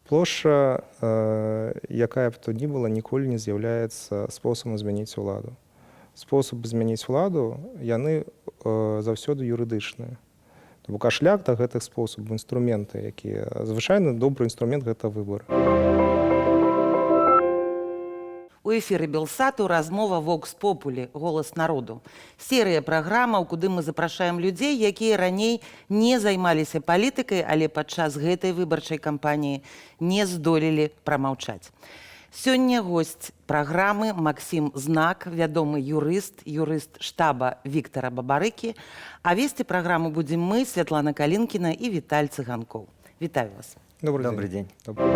Плошча, якая б то ні была, ніколі не з'яўляецца спосабам змяніць уладу. Спосаб змяніць уладу, яны заўсёды юрыдычныя. То бок, а шлях да гэтых спосабаў, інструменты, якія звычайна, добры інструмент — гэта выбор. У эфіры Белсату размова «Вокс Популі», голас народу. Серыя праграмаў, куды мы запрашаем людзей, якія раней не займаліся палітыкай, але падчас гэтай выбарчай кампаніі не здолелі прамаўчаць. Сёння госць праграмы Максім Знак, вядомы юрыст, юрыст штаба Віктара Бабарыкі. А весці праграму будзем мы, Святлана Калінкіна і Віталь Цыганкоў. Вітаю вас. Добры Добры дзень. дзень. Добры.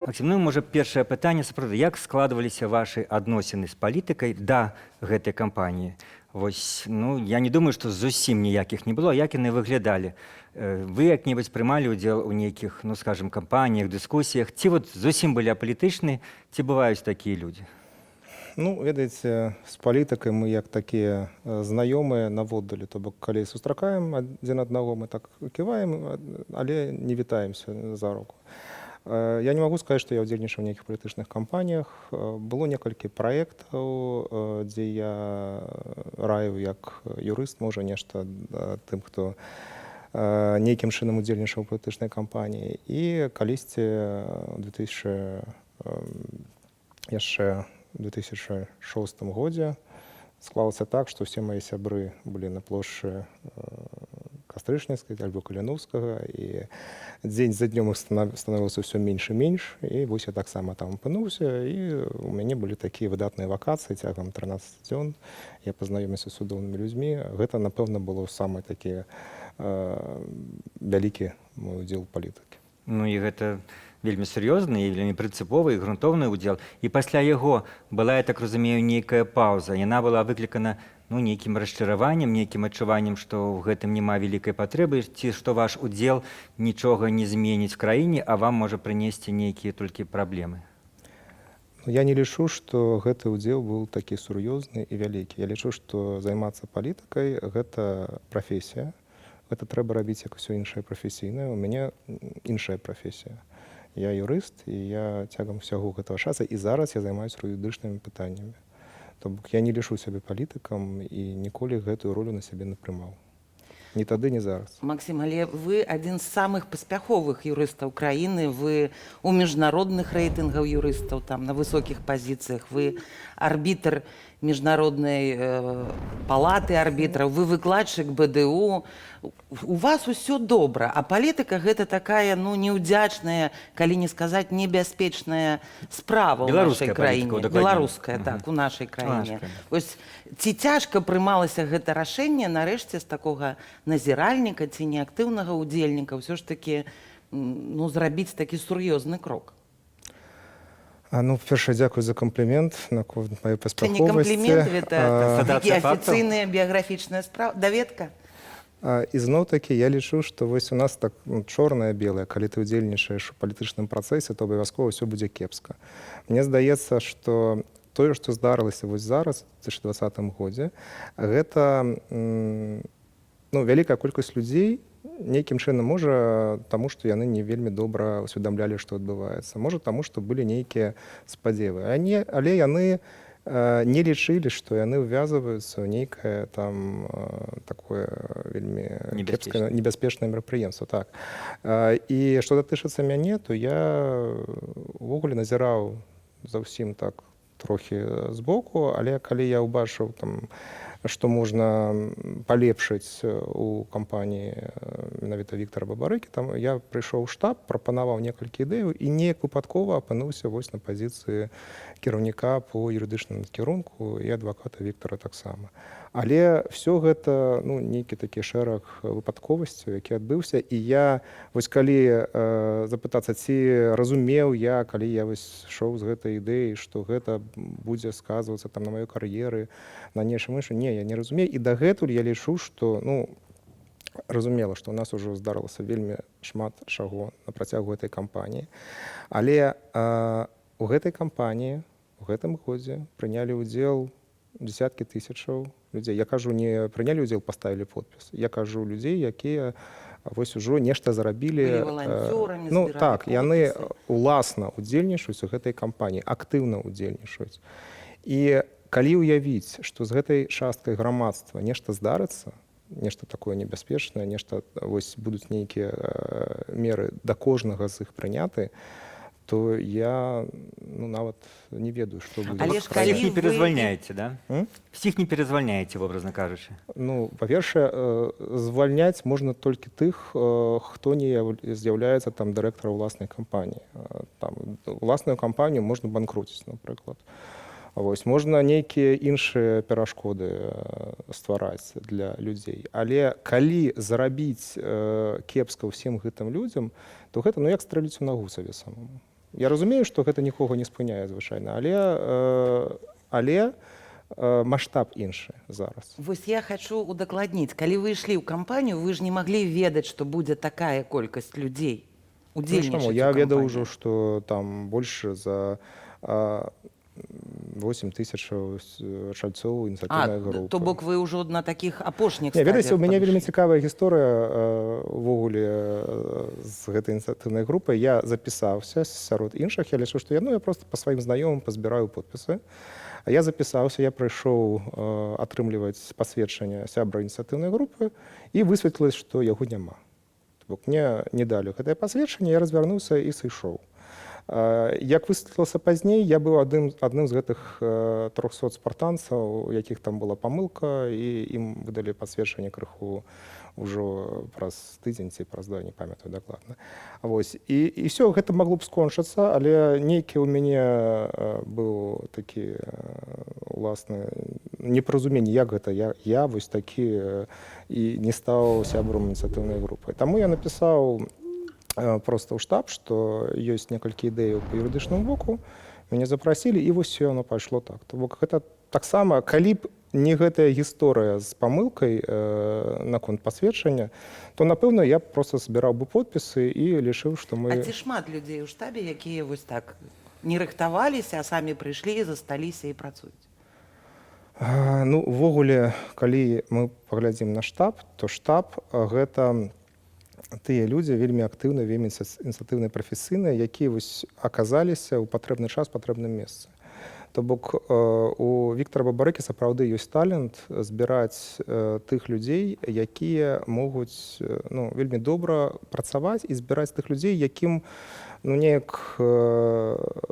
Максім, ну, можа, першае пытанне сапраўды: як складваліся вашы адносіны з палітыкай да гэтай кампаніі? Вось, ну, я не думаю, што зусім ніякіх не было. Як яны выглядалі? Вы як-небудзь прымалі ўдзел у нейкіх, ну, скажем, кампаніях, дыскусіях, ці вот зусім былі апалітычны, ці бываюць такія людзі? Ну, ведаеце, з палітыкай мы як такія знаёмыя наводдалі, то бок калі сустракаем адзін аднаго, мы так ківаем, але не вітаемся за руку. Я не магу сказаць, што я ўдзельнічаў у нейкіх палітычных кампаніях. Было некалькі праектаў, дзе я раіў як юрыст, можа, нешта тым, хто нейкім чынам удзельнічаў у палітычнай кампаніі. І калісьці 2000 яшчэ 2006 годзе склалася так, што ўсе мае сябры былі на плошчы Кастрычніцкай альбо Каліноўскага, і дзень за днём іх становілася ўсё менш і менш, і вось я таксама там апынуўся, і у мяне былі такія выдатныя вакацыі цягам 13 дзён. Я пазнаёміўся з цудоўнымі людзьмі. Гэта, напэўна, было самы такі вялікі мой удзел палітыкі. Ну і гэта вельмі сур'ёзны і вельмі прынцыповы і грунтоўны ўдзел. І пасля яго была, я так разумею, нейкая паўза. Яна была выклікана, ну, нейкім расчараваннем, нейкім адчуваннем, што ў гэтым няма вялікай патрэбы, ці што ваш удзел нічога не зменіць в краіне, а вам можа прынесці нейкія толькі праблемы. Ну, я не лічу, што гэты ўдзел быў такі сур'ёзны і вялікі. Я лічу, што займацца палітыкай — гэта прафесія. Гэта трэба рабіць, як усё іншае прафесійнае. У мяне іншая прафесія. Я юрыст, і я цягам усяго гэтага часа і зараз я займаюся юрыдычнымі пытаннямі. То бок я не лічу сябе палітыкам і ніколі гэтую ролю на сябе не прымаў. Ні тады, ні зараз. Максім, але вы адзін з самых паспяховых юрыстаў краіны, вы у міжнародных рэйтынгаў юрыстаў там на высокіх пазіцыях, вы арбітр міжнароднай палаты арбітраў, вы выкладчык БДУ. У вас усё добра, а палітыка — гэта такая, ну, неўдзячная, калі не сказаць небяспечная справа ў нашай Беларуская краіне. палітыка, удакладнім. Беларуская, так, у нашай краіне. Нашай краіне. Вось ці цяжка прымалася гэта рашэнне нарэшце з такога назіральніка ці неактыўнага ўдзельніка ўсё ж такі ну, зрабіць такі сур'ёзны крок? Ну, першае, дзякуй за камплімент наконт маёй Це не паспяховасці. камплімент, гэта Констатацыя такі фактаў. афіцыйная біяграфічная справа, даведка. Ізноў-такі я лічу, што вось у нас так, ну, чорнае, белае: калі ты ўдзельнічаеш у палітычным працэсе, то абавязкова ўсё будзе кепска. Мне здаецца, што тое, што здарылася вось зараз, у 2020 годзе, гэта ну, вялікая колькасць людзей нейкім чынам, можа, таму, што яны не вельмі добра усведамлялі, што адбываецца, можа, таму, што былі нейкія спадзевы, але яны не лічылі, што яны ўвязваюцца ў нейкае там такое вельмі Небяспечнае. кепскае, небяспечнае мерапрыемства, так. І што датычыцца мяне, то я увогуле назіраў за ўсім так трохі збоку, але калі я ўбачыў там, што можна палепшыць у кампаніі менавіта Віктора Бабарыкі, там я прыйшоў у штаб, прапанаваў некалькі ідэяў і неяк выпадкова апынуўся вось на пазіцыі кіраўніка по юрыдычнаму кірунку і адваката Віктора таксама. Але все гэта, ну, нейкі такі шэраг выпадковасцяў, які адбыўся. І я вось калі запытацца, ці разумеў я, калі я вось ішоў з гэтай ідэяй, што гэта будзе сказвацца там на маёй кар'еры, на нечым іншым, не, я не разумею. І дагэтуль я лічу, што, ну, разумела, што ў нас ужо здарылася вельмі шмат чаго на працягу гэтай кампаніі, але у гэтай кампаніі у гэтым годзе прынялі ўдзел десяткі тысячаў людзей. Я кажу не прынялі ўдзел, паставілі подпіс, я кажу людзей, якія Вось ужо нешта зарабілі. Былі валанцёрамі, ну збіралі так, яны подпісы. уласна удзельнічаюць у гэтай кампаніі, актыўна удзельнічаюць. І калі ўявіць, што з гэтай часткай грамадства нешта здарыцца, нешта такое небяспечнае, нешта вось будуць нейкія меры да кожнага з іх прыняты, то я, ну, нават не ведаю, што будзе. Але ж з калі Всіх не вы- перазвальняеце, да? М? Всіх не перазвальняеце, вобразна кажучы. Ну, па-першае, звальняць можна толькі тых, хто не з'яўляецца там дырэктарам уласнай кампаніі. Там уласную кампанію можна банкруціць, напрыклад. Вось можна нейкія іншыя перашкоды ствараць для людзей. Але калі зрабіць кепска ўсім гэтым людзям, то гэта, ну, як стрэліць у нагу сабе самому. Я разумею, што гэта нікога не спыняе звычайна, але маштаб іншы зараз. Вось я хочу удакладніць: калі вы ішлі ў кампанію, вы ж не маглі ведаць, што будзе такая колькасць людзей Ну, удзельнічаць чаму? у Я ведаў кампаніі. ужо, што там больш за 8 тысяч чальцоў ініцыятыўная група. То бок вы ўжо на такіх апошніх Не, ведаеце, у стадіях мяне вельмі падышлі. цікавая гісторыя увогуле з гэтай ініцыятыўнай групай. Я запісаўся сярод іншых, я лічу, што я, ну, я просто па сваім знаёмым пазбіраю подпісы. А я запісаўся, я прыйшоў атрымліваць пасведчанне сябра ініцыятыўнай групы, і высветлілась, што яго няма. То бок мне не далі гэтае пасведчанне, я развярнуўся і сышоў. Як высветлілася пазней, я быў адным з гэтых 300 спартанцаў, у якіх там была памылка, і ім выдалі пасведчанне крыху ўжо праз тыдзень ці праз два, не памятаю дакладна. Вось. І все, гэта магло б скончыцца, але нейкі ў мяне быў такі уласны непаразуменне, як гэта я вось такі і не стаў сябром ініцыятыўнай групы. Таму я напісаў просто ў штаб, што ёсць некалькі ідэяў па юрыдычнаму боку, мяне запрасілі, і вось всё, оно пайшло так. То бок гэта таксама, калі б не гэтая гісторыя з памылкай наконт пасведчання, то, напэўна, я б просто збіраў бы подпісы і лічыў, што мы А ці шмат людзей у штабе, якія вось так не рыхтаваліся, а самі прыйшлі і засталіся і працуюць? Ну, увогуле, калі мы паглядзім на штаб, то штаб гэта тыя людзі вельмі актыўныя, вельмі ініцыятыўныя, прафесійныя, якія вось аказаліся ў патрэбны час, патрэбным месцы. То бок у Віктора Бабарыкі сапраўды ёсць талент збіраць тых людзей, якія могуць ну, вельмі добра працаваць, і збіраць тых людзей, якім, ну, неяк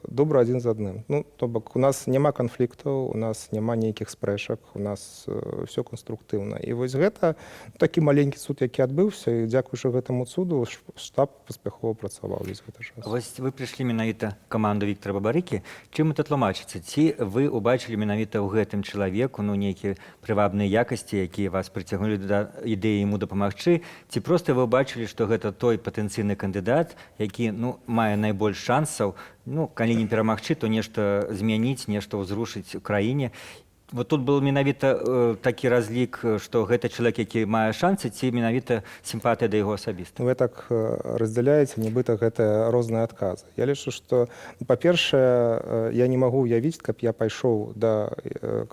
добра адзін з адным. Ну, то бок у нас няма канфліктаў, у нас няма нейкіх спрэчак, у нас ўсё канструктыўна. І вось гэта, ну, такі маленькі цуд, які адбыўся, і дзякуючы гэтаму цуду штаб паспяхова працаваў увесь гэты час. Вось вы прыйшлі менавіта ў каманду Віктора Бабарыкі. Чым это тлумачыцца? Ці вы ўбачылі менавіта ў гэтым чалавеку, ну, нейкія прывабныя якасці, якія вас прыцягнулі да ідэі яму дапамагчы, ці проста вы ўбачылі, што гэта той патэнцыйны кандыдат, які, ну, мае найбольш шансаў, ну, калі не перамагчы, то нешта змяніць, нешта ўзрушыць у краіне? Вот тут был менавіта такі разлік, што гэта чалавек, які мае шансы, ці менавіта сімпатыя да яго асабіста? Ну, вы так раздзяляеце, нібыта гэта розныя адказы. Я лічу, што, ну, па-першае, я не магу ўявіць, каб я пайшоў да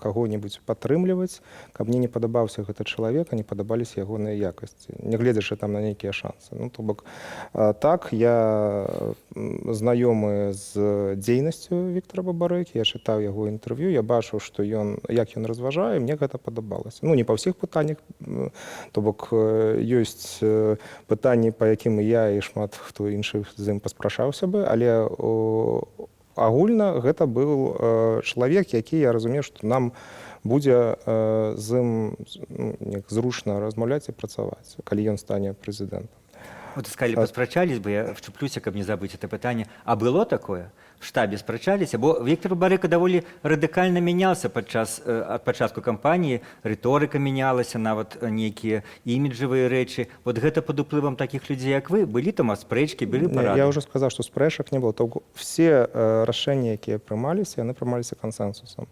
каго-небудзь падтрымліваць, каб мне не падабаўся гэты чалавек, а не падабаліся ягоныя якасці, нягледзячы там на нейкія шансы. Ну, то бок так, я знаёмы з дзейнасцю Віктора Бабарыкі, я чытаў яго інтэрв'ю, я бачыў, што ён, як ён разважае, мне гэта падабалася. Ну, не па ўсіх пытаннях, то бок ёсць пытанні, па якім і я, і шмат хто іншы з ім паспрачаўся бы, але агульна гэта быў чалавек, які, я разумею, што нам будзе з ім, ну, неяк зручна размаўляць і працаваць, калі ён стане прэзідэнтам. Вот сказали, паспрачались бы, я вчуплюся, каб не забыць это пытанне. А было такое? В штабе спрачаліся? Бо Віктор Бабарыка даволі радыкальна мянялся падчас ад пачатку кампаніі, рыторыка мянялася, нават нейкія іміджавыя рэчы. Вот гэта пад уплывам такіх людзей, як вы, былі там спрэчкі, былі Не, парады? я ўжо сказаў, што спрэчак не было. То бок все рашэнні, якія прымаліся, яны прымаліся кансэнсусам.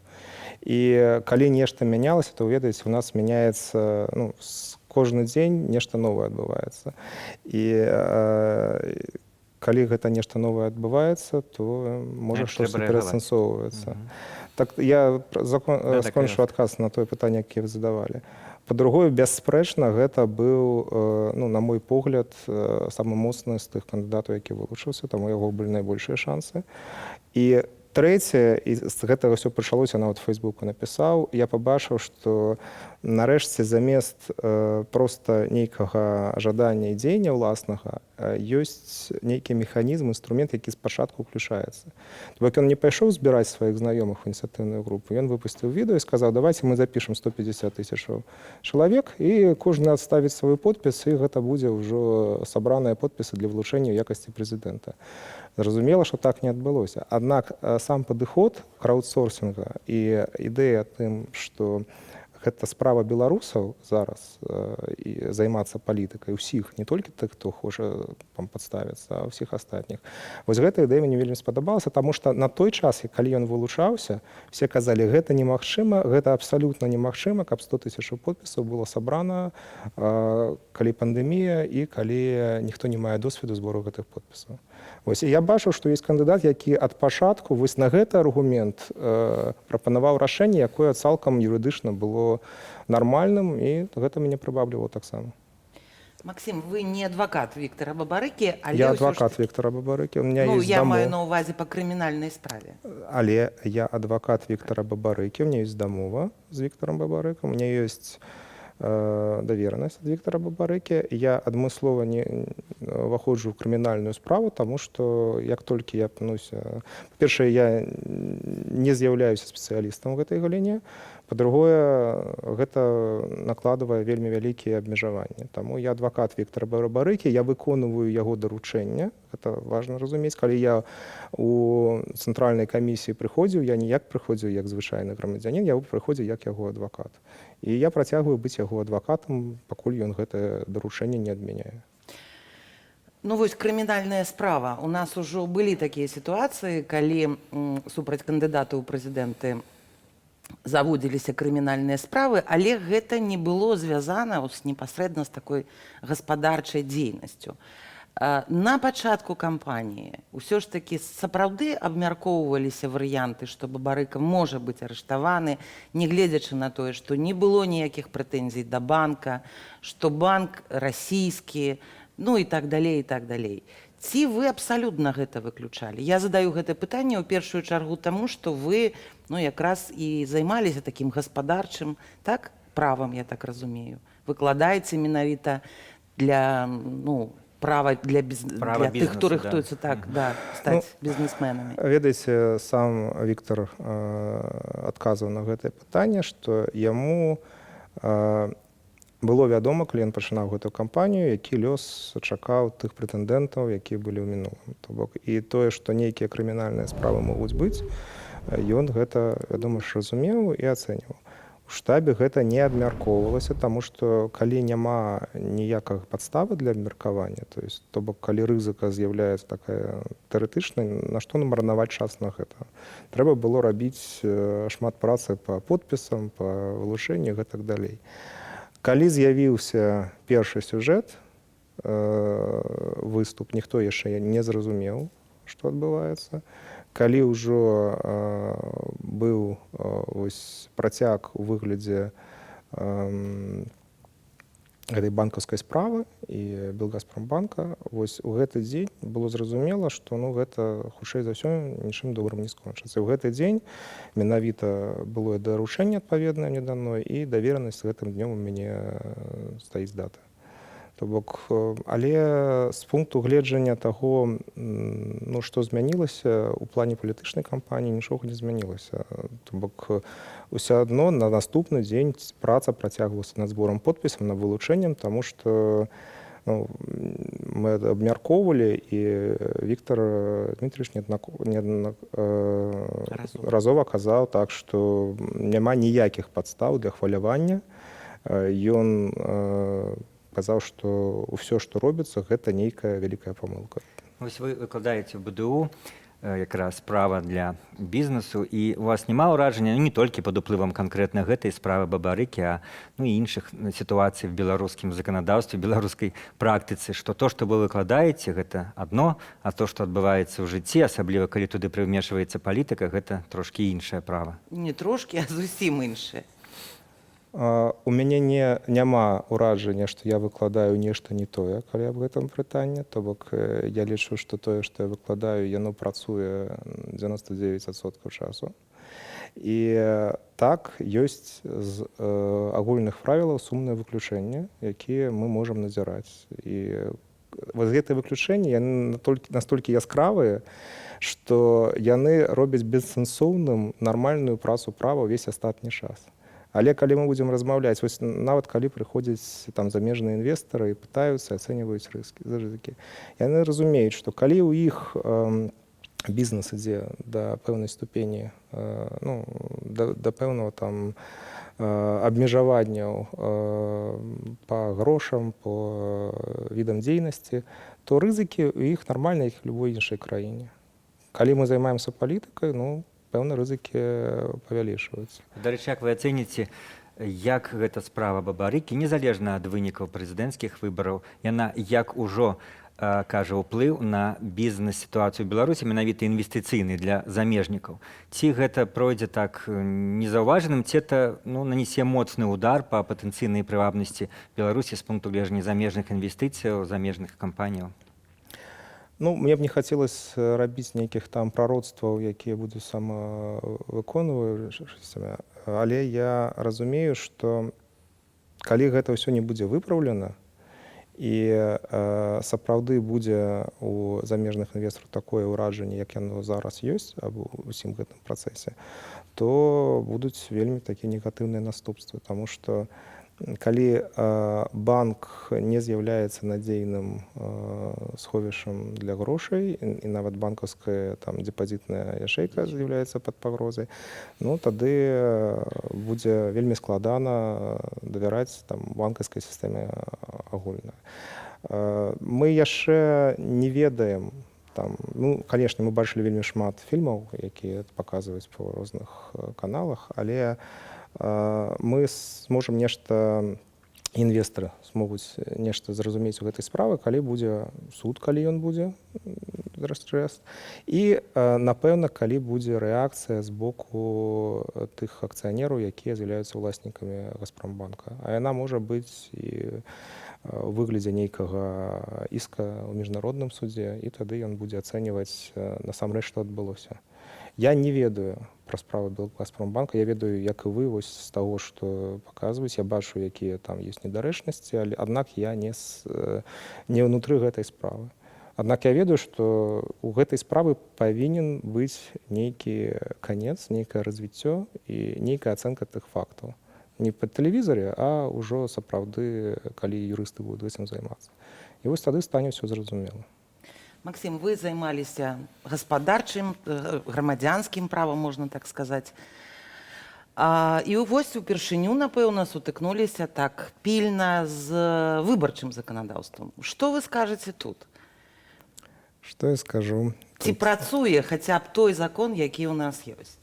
І калі нешта мянялася, то, ведаеце, у нас мяняецца, ну, кожны дзень нешта новае адбываецца. І калі гэта нешта новае адбываецца, то можа Значит, штосьці трэба рэагаваць. пераасэнсоўваецца. Так, я Да, так, скончу адказ на тое пытанне, якія вы задавалі. Па-другое, бясспрэчна, гэта быў, ну, на мой погляд, самы моцны з тых кандыдатаў, які вылучыўся, таму яго былі найбольшыя шансы. І трэцяе, і з гэтага ўсё пачалося, нават фейсбуку напісаў, я пабачыў, што нарэшце замест проста нейкага жадання і дзеяння ўласнага ёсць нейкі механізм, інструмент, які спачатку ўключаецца. То бок ён не пайшоў збіраць сваіх знаёмых у ініцыятыўную групу, ён выпусціў відэо і сказаў: «Давайте мы запішам 150 тысячаў чалавек, і кожны адставіць свой подпіс, і гэта будзе ўжо сабраныя подпісы для вылучэння ў якасці прэзідэнта». Зразумела, што так не адбылося. Аднак сам падыход краудсорсінга і ідэя тым, што гэта справа беларусаў зараз і займацца палітыкай усіх, не толькі тых, хто хоча там падставіцца, а ўсіх астатніх. Вось гэта ідэя мне вельмі спадабалася, таму што на той час, калі ён вылучаўся, все казалі: «Гэта немагчыма, гэта абсалютна немагчыма, каб 100 тысячаў подпісаў было сабрана, калі пандэмія і калі ніхто не мае досведу збору гэтых подпісаў». Вось, і я бачыў, што ёсць кандыдат, які ад пачатку вось на гэты аргумент прапанаваў рашэнне, якое цалкам юрыдычна было нармальным, і гэта мяне прыбаблівала таксама. Максім, вы не адвакат Віктара Бабарыкі, але Я ўсё ж адвакат Віктара Бабарыкі. У меня Ну, есть я дамова. маю на ўвазе па крымінальнай справе. Але я адвакат Віктара Бабарыкі, у меня есть дамова з Віктарам Бабарыкам, у меня есть даверанасць ад Віктара Бабарыкі. Я адмыслова не ўваходжу ў крымінальную справу, таму што як толькі я апынуся... Па-першае, я не з'яўляюся спецыялістам у гэтай галіне. Па-другое, гэта накладвае вельмі вялікія абмежаванні. Таму я адвакат Віктара Бабарыкі, я выконваю яго даручэнне. Гэта важна разумець. Калі я у цэнтральнай камісіі прыходзіў, я не як прыходзіў як звычайны грамадзянін, я прыходзіў як яго адвакат. І я працягваю быць яго адвакатам, пакуль ён гэтае даручэнне не адмяняе. Ну вось крымінальная справа. У нас ужо былі такія сітуацыі, калі супраць кандыдата ў прэзідэнты заводзіліся крымінальныя справы, але гэта не было звязана непасрэдна з такой гаспадарчай дзейнасцю. На пачатку кампаніі ўсё ж такі сапраўды абмяркоўваліся варыянты, што Бабарыка можа быць арыштаваны, нягледзячы на тое, што не было ніякіх прэтэнзій да банка, што банк расійскі, ну і так далей, і так далей. Ці вы абсалютна гэта выключалі? Я задаю гэта пытанне ў першую чаргу таму, што вы, ну, якраз і займаліся такім гаспадарчым, так, правам, я так разумею. Выкладаеце менавіта для, ну, права Права для тых, хто бізнесу, да. рыхтуецца, так, да, стаць Ну, бізнесменамі. Ведаеце, сам Віктор адказваў на гэтае пытанне, што яму было вядома, калі ён пачынаў гэтую кампанію, які лёс чакаў тых прэтэндэнтаў, якія былі ў мінулым. То бок і тое, што нейкія крымінальныя справы могуць быць, ён гэта, вядома ж, разумеў і ацэньваў. У штабе гэта не абмяркоўвалася, таму што калі няма ніякага падставы для абмеркавання, то есть, то бок калі рызыка з'яўляецца такая тэарэтычная, нашто нам марнаваць час на гэта? Трэба было рабіць шмат працы па подпісам, па вылучэнню і гэтак далей. Калі з'явіўся першы сюжэт, выступ, ніхто яшчэ не зразумеў, што адбываецца. Калі ўжо быў вось працяг у выглядзе гэтай банкаўскай справы і Белгазпромбанка, вось у гэты дзень было зразумела, што, ну, гэта хутчэй за ўсё нічым добрым не скончыцца. У гэты дзень менавіта было даручэнне адпаведнае мне дано і даверанасць, гэтым днём у мяне стаіць дата. То бок, але з пункту гледжання таго, ну, што змянілася у плане палітычнай кампаніі, нічога не змянілася. То бок усё адно на наступны дзень праца працягвалася над зборам подпісам, над вылучэннем, таму што, ну, мы абмяркоўвалі, і Віктор Дмитриевич Разова. разова казаў так, што няма ніякіх падстаў для хвалявання. Ён казаў, што ўсё, што робіцца, гэта нейкая вялікая памылка. Вось вы выкладаеце ў БДУ якраз права для бізнесу, і у вас няма ўражання, ну, не толькі пад уплывам канкрэтна гэтай справы Бабарыкі, а, ну, і іншых сітуацый в беларускім заканадаўстве, беларускай практыцы, што то, што вы выкладаеце, гэта адно, а то, што адбываецца ў жыцці, асабліва калі туды прымешваецца палітыка, гэта трошкі іншае права? Не трошкі, а зусім іншае. У мяне не няма ўражання, што я выкладаю нешта не тое, калі аб гэтым пытанне. То бок я лічу, што тое, што я выкладаю, яно працуе 99% часу. І так, ёсць з агульных правілаў сумныя выключэнні, якія мы можам назіраць. І вось гэтыя выключэнні, яны настолькі яскравыя, што яны робяць бессэнсоўным нармальную працу права ўвесь астатні час. Але калі мы будзем размаўляць, вось нават калі прыходзяць там замежныя інвестары і пытаюцца, ацэньваюць рызыкі, яны разумеюць, што калі ў іх бізнес ідзе да пэўнай ступені, ну, да пэўнага там абмежаванняў па грошам, по відам дзейнасці, то рызыкі ў іх нармальна, як у любой іншай краіне. Калі мы займаемся палітыкай, ну, пэўна, рызыкі павялічваюцца. Дарэчы, як вы ацэніце, як гэта справа Бабарыкі, незалежна ад вынікаў прэзідэнцкіх выбараў, яна як ужо кажа ўплыў на бізнес-сітуацыю Беларусі, менавіта інвестыцыйны для замежнікаў? Ці гэта пройдзе так незаўважаным, ці это, ну, нанесе моцны удар па патэнцыйнай прывабнасці Беларусі з пункту гледжання замежных інвестыцыяў, замежных кампаніяў? Ну, мне б не хацелось рабіць нейкіх там прароцтваў, якія будуць самавыконваючымся, але я разумею, што калі гэта ўсё не будзе выпраўлена і сапраўды будзе у замежных інвестараў такое ўражанне, як яно зараз ёсць або ўсім гэтым працэсе, то будуць вельмі такія негатыўныя наступствы, таму што калі банк не з'яўляецца надзейным сховішчам для грошай і нават банкаўская там дэпазітная ячэйка з'яўляецца пад пагрозай, ну, тады будзе вельмі складана давяраць там банкаўскай сістэме агульна. Мы яшчэ не ведаем там, ну, конечно, мы бачылі вельмі шмат фільмаў, якія паказваюць па розных каналах, але мы зможам нешта, інвестары змогуць нешта зразумець у гэтай справы, калі будзе суд, калі ён будзе рэст, і напэўна, калі будзе рэакцыя з боку тых акцыянераў, якія з'яўляюцца ўласнікамі Газпромбанка, а яна можа быць і у выглядзе нейкага іска ў міжнародным судзе, і тады ён будзе ацэньваць насамрэч, што адбылося. Я не ведаю пра справу Белгазпромбанка, я ведаю, як і вы, вось з таго, што паказваюць, я бачу, якія там ёсць недарэчнасці, але аднак я не ўнутры гэтай справы. Аднак я ведаю, што у гэтай справы павінен быць нейкі канец, нейкае развіццё і нейкая ацэнка тых фактаў. Не па тэлевізары, а ўжо сапраўды, калі юрысты будуць гэтым займацца. І вось тады стане ўсё зразумела. Максім, вы займаліся гаспадарчым, грамадзянскім правам, можна так сказаць. І вось упершыню, напэўна, сутыкнуліся так пільна з выбарчым заканадаўствам. Што вы скажаце тут? Што я скажу? Ці тут? працуе хаця б той закон, які ў нас ёсць?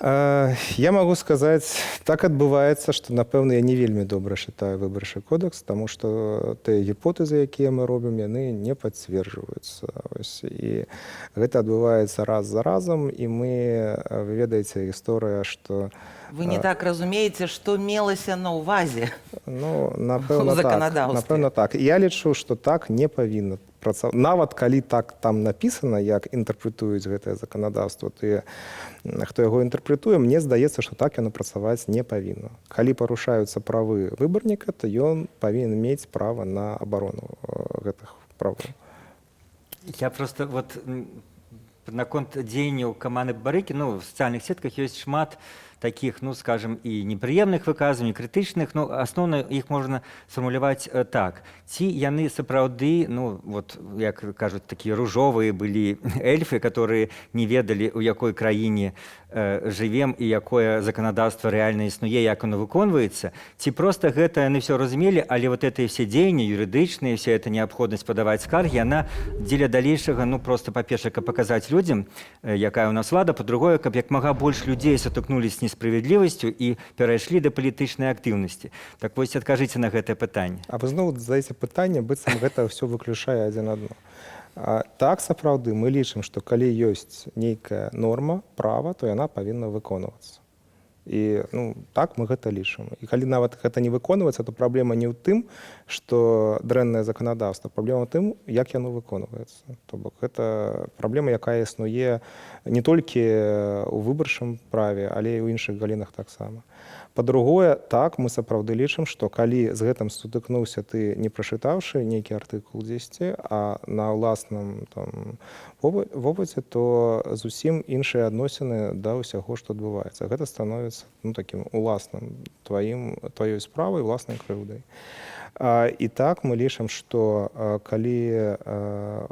Я магу сказаць, так адбываецца, што, напэўна, я не вельмі добра чытаю выбарчы кодэкс, таму што тыя гіпотэзы, якія мы робім, яны не пацверджваюцца. Ось, і гэта адбываецца раз за разам, і мы, вы ведаеце, гісторыя, што Вы не так разумееце, што мелася на ўвазе Ну, напэўна, у так. заканадаўстве. Напэўна, так. Я лічу, што так не павінна працаваць. Нават калі так там напісана, як інтэрпрэтуюць гэтае заканадаўства тыя, хто яго інтэрпрэтуе, мне здаецца, што так яно працаваць не павінна. Калі парушаюцца правы выбарніка, то ён павінен мець права на абарону гэтых правоў. Я просто вот наконт дзеянняў каманды Бабарыкі, ну, в сацыяльных сетках ёсць шмат такіх, ну, скажем, і непрыемных выказванняў, крытычных, ну, асноўна іх можна сфармуляваць так. Ці яны сапраўды, ну, вот, як кажуць, такія ружовыя былі эльфы, которые не ведалі, у якой краіне жывем і якое заканадаўства рэальна існуе, як оно выконваецца, ці просто гэта яны все разумелі, але вот это все дзеянні юрыдычныя, вся эта неабходнасць падаваць скаргі, яна дзеля далейшага, ну, просто, па-першае, каб паказаць людзям, якая у нас улада, па-другое, каб як мага больш людзей сутыкнулись з несправядлівасцю і перайшлі да палітычнай актыўнасці. Так вось, адкажыце на гэтае пытанне. А вы зноў задаеце пытанне, быццам гэта ўсё выключае адзін адно. Так, сапраўды, мы лічым, што калі ёсць нейкая норма права, то яна павінна выконвацца. І, ну, так мы гэта лічым. І калі нават гэта не выконваецца, то праблема не ў тым, што дрэннае заканадаўства, праблема ў тым, як яно выконваецца. То бок гэта праблема, якая існуе не толькі ў выбарчым праве, але і ў іншых галінах таксама. Па-другое, так, мы сапраўды лічым, што калі з гэтым сутыкнуўся ты, не прачытаўшы нейкі артыкул дзесьці, а на ўласным там вопыце, то зусім іншыя адносіны да ўсяго, што адбываецца. Гэта становіцца, ну, такім уласным тваім, тваёй справай, уласнай крыўдай. І так мы лічым, што калі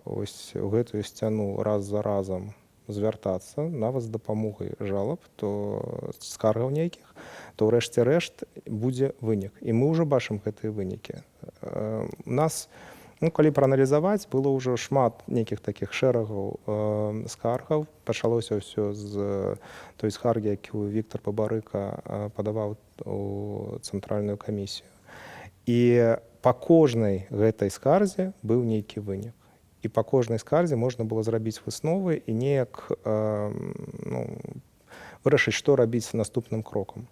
ось у гэтую сцяну раз за разам звяртацца, нават з дапамогай жалоб, то скаргаў нейкіх, то ўрэшце рэшт будзе вынік. І мы ўжо бачым гэтыя вынікі. У нас, ну, калі прааналізаваць, было ўжо шмат нейкіх такіх шэрагаў скаргаў. Пачалося ўсё з той скаргі, якую Віктор Бабарыка падаваў у цэнтральную камісію. І па кожнай гэтай скарзе быў нейкі вынік. І па кожнай скарзе можна было зрабіць высновы і неяк ну, вырашыць, што рабіць наступным крокам.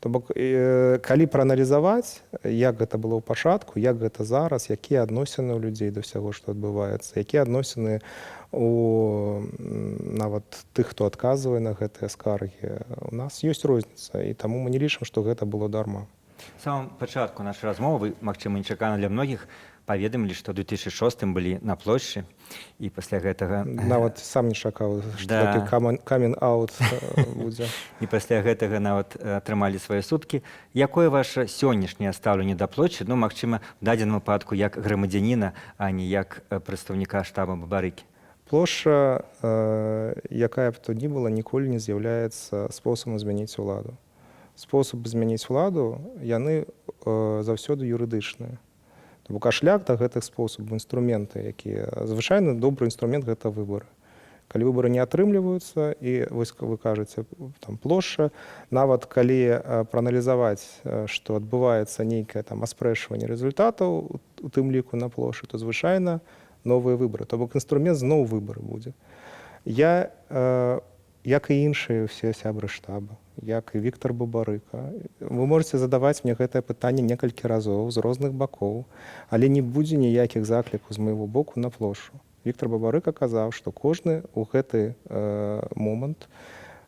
То бок, калі прааналізаваць, як гэта было ў пачатку, як гэта зараз, якія адносіны ў людзей да ўсяго, што адбываецца, якія адносіны у нават тых, хто адказвае на гэтыя скаргі, у нас ёсць розніца, і таму мы не лічым, што гэта было дарма. У самым пачатку нашай размовы, магчыма, нечакана для многіх, паведамілі, што ў 2006 былі на плошчы і пасля гэтага Нават сам не чакаў, што такі камін-аут будзе. І пасля гэтага нават атрымалі свае суткі. Якое ваше сённяшняе стаўленне да плошчы, ну, магчыма, в дадзеным выпадку як грамадзяніна, а не як прадстаўніка штаба Бабарыкі? Плошча, якая б то ні была, ніколі не з'яўляецца спосабам змяніць уладу. Спосаб змяніць уладу, яны заўсёды юрыдычныя. То бок, а шлях да гэтых спосабаў, інструменты, якія звычайна добры інструмент, гэта выбары. Калі выбары не атрымліваюцца, і вось вы кажаце, там плошча, нават калі прааналізаваць, што адбываецца нейкае там аспрэчванне рэзультатаў, у тым ліку на плошчы, то звычайна новыя выбары. То бок інструмент зноў выбары будзе. Я, як і іншыя ўсе сябры штаба, як і Віктор Бабарыка, вы можете задаваць мне гэтае пытанне некалькі разоў з розных бакоў, але не будзе ніякіх заклікаў з майго боку на плошчу. Віктор Бабарыка казаў, што кожны ў гэты момант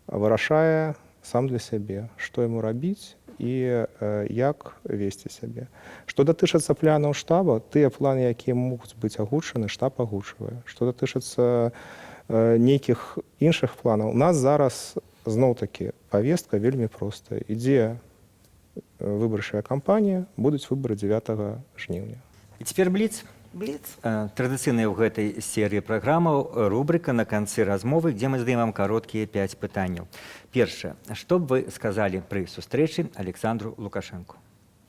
вырашае сам для сябе, што яму рабіць і як весці сябе. Што датычыцца планаў штаба, тыя планы, якія могуць быць агучаны, штаб агучвае. Што датычыцца нейкіх іншых планаў, у нас зараз зноў-такі павестка вельмі простая. Ідзе выбарчая кампанія, будуць выбары 9 жніўня. І цяпер бліц. Бліц. Традыцыйная ў гэтай серыі праграмаў рубрыка на канцы размовы, дзе мы задаем вам кароткія 5 пытанняў. Першае. Што б вы сказалі пры сустрэчы Александру Лукашэнку?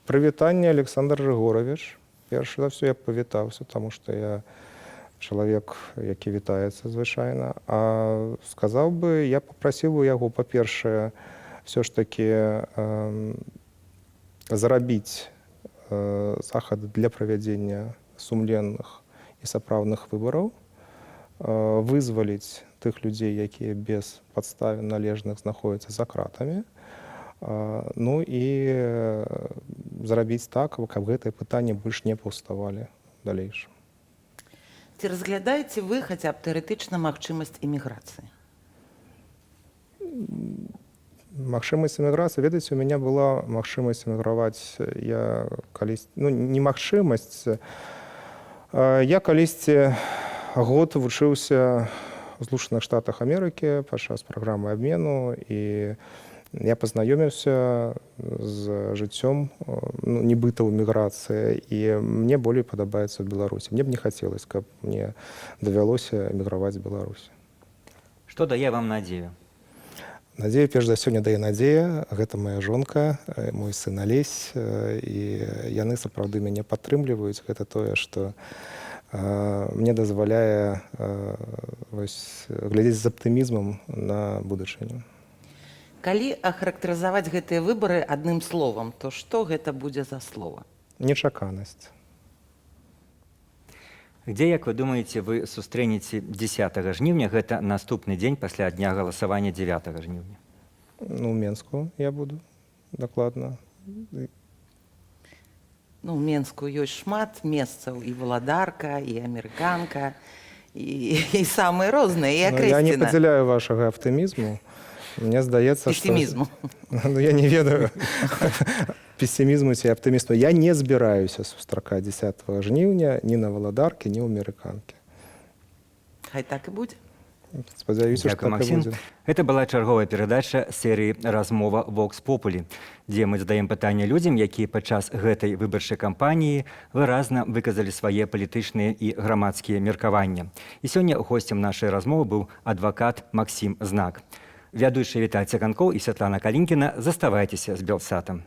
Прывітанне, Александр Рыгоравіч. Перш за ўсё я б павітаўся, таму што я чалавек, які вітаецца звычайна. А сказаў бы, я папрасіў бы яго, па-першае, ўсё ж такі зрабіць захады для правядзення сумленных і сапраўдных выбараў, вызваліць тых людзей, якія без падставін належных знаходзяцца за кратамі, ну і зрабіць так, каб гэтыя пытанні больш не паўставалі далейшым. Ці разглядаеце вы хаця б тэарэтычна магчымасць эміграцыі? Магчымасць эміграцыі, ведаеце, у мяне была магчымасць эміграваць. Я калісь, ну, не магчымасць, я калісьці год вучыўся ў Злучаных Штатах Амерыкі падчас праграмы абмену, і я пазнаёміўся з жыццём, ну, нібыта ў міграцыі, і мне болей падабаецца ў Беларусі. Мне б не хацелось, каб мне давялося эміграваць з Беларусі. Што дае вам надзею? Надзею перш за ўсё мне дае надзея, гэта моя жонка, мой сын Алесь, і яны сапраўды мяне падтрымліваюць. Гэта тое, што мне дазваляе вось, глядзець з аптымізмам на будучыню. Калі ахарактарызаваць гэтыя выбары адным словам, то што гэта будзе за слова? Нечаканасць. Дзе, як вы думаеце, вы сустрэнеце 10 жніўня, гэта наступны дзень пасля дня галасавання 9 жніўня? Ну, у Менску я буду дакладна. Ну, у Менску ёсць шмат месцаў: і Валадарка, і Амерыканка, і самыя розныя, і Ну, я не Акрэсціна. падзяляю вашага аптымізму. Мне здаецца, што Песімізму. Ну, я не ведаю, песімізму ці аптымізму. Я не збіраюся сустракаць 10 жніўня ні на Валадаркі, ні ў Амерыканкі. Хай так і будзе. Спадзяюся, што Дзякуй, так і Максім. будзе. Гэта была чарговая перадача серыі «Размова Vox Populi», дзе мы задаем пытанне людзям, якія падчас гэтай выбарчай кампаніі выразна выказалі свае палітычныя і грамадскія меркавання. І сёння госцем нашай размовы быў адвакат Максім Знак. Вядучыя Віталь Цыганкоў і Святлана Калінкіна. Заставайцеся з Белсатам.